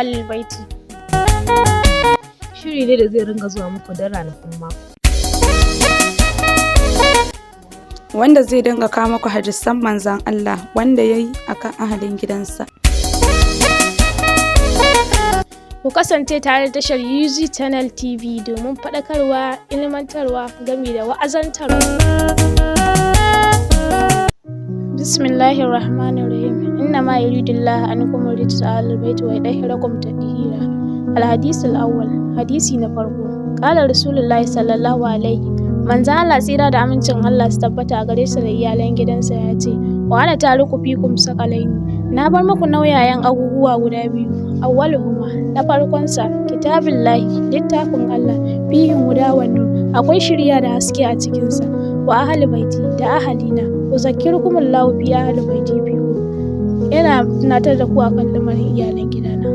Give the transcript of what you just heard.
Ahlul Baiti. Shiri ne da zai ringa zuwa muku don ranakun mako. Wanda zai dinga kawo muku hadisan manzon Allah wanda ya yi a kan ahalin gidansa. Ku kasance tare da tashar UZ Channel TV domin faɗakarwa, ilmantarwa, gami da wa'azantarwa. Bismillahir Rahmanir Rahim. Inna ma yuridullahu an kum rijsa ahlul bait wa yudahhirakum tadhira. Al-hadith al-awwal, hadisi na farko. Qala Rasulullahi sallallahu alaihi. Manzo Allah tsira da amincin Allah su tabbata a gare sa da iyalan gidansa ya ce, "Wa ana tariku fikum sakalaini." Na bar muku nauyayen abubuwa guda biyu. Awwaluhuma, na farkon sa, kitabillahi, littafin Allah, fihi huda wa nur, akwai shiriya da haske a cikin sa. Wa ahli baiti, da ahalina, uzakkirukumullahu fi ahli baiti fikum. Yana tunatar da ku akan lamarin iyalan gidana.